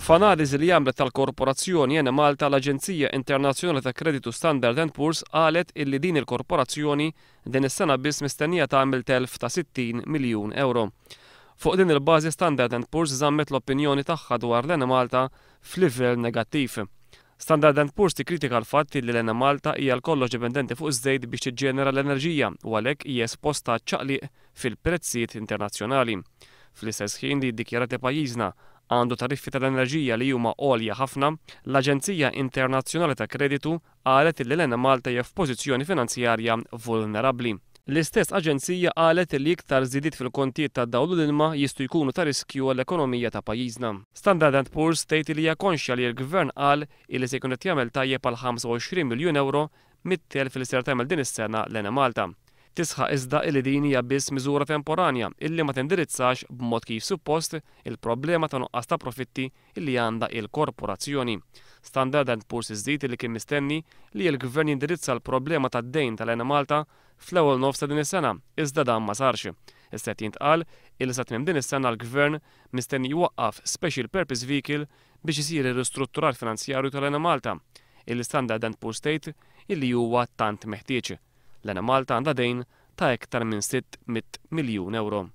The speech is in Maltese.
F'analiżi li għamlet tal-Korporazzjoni Enemalta, l-aġenzija internazzjonali ta' kreditu Standard and Poor's qalet illi din il-korporazzjoni din is-sena biss mistennija tagħmel telf ta' 60 miljun ewro. Fuq din il-bażi Standard and Poor's żammet l-opinjoni tagħha dwar l-Enemalta f'livell negattiv. Standard and Poor's tikkritika l-fatt illi l-Enemalta hija għal kollox dipendenti fuq iż-żejt biex tiġġenera l-enerġija u għalhekk hija esposta għaċ-ċaqliq fil-prezzijiet internazzjonali. Fl-istess ħin li ddikjarat li pajjiżna għandu tariffi tal-enerġija li huma għolja ħafna, l-aġenzija internazzjonali ta' kreditu qalet li l-Enemalta hija f'pożizzjoni finanzjarja vulnerabbli. L-istess aġenzija qalet li iktar żidiet fil-kontijiet tad-dawl u l-ilma jistgħu jkunu ta' riskju għall-ekonomija ta' pajjiżna. Standard and Poor's tgħid li hija konxja li l-Gvern qal illi se jkun qed jagħmel tajjeb għal 25 miljun ewro mit-telf li ser tagħmel din is-sena l-Enemalta. Tisħaq iżda illi din hija biss miżura temporanja illi ma tindirizzax b'mod kif suppost il-problema ta' nuqqas ta' profitti illi għandha il-korporazzjoni. Standard and Poor's iżżid illi kien mistenni li l-Gvern jindirizza l-problema tad-dejn tal-Enemalta fl-ewwel nofs ta' din is-sena, iżda dan ma sarx. Issa qed jintqal illi sa tmiem din is-sena l-Gvern mistenni jwaqqaf Special Purpose Vehicle biex isir ir-ristrutturar finanzjarju tal-Enemalta, illi Standard and Poor's tgħid illi huwa tant meħtieġ. L-Enemalta għandha dejn ta' iktar minn 600 miljun ewro.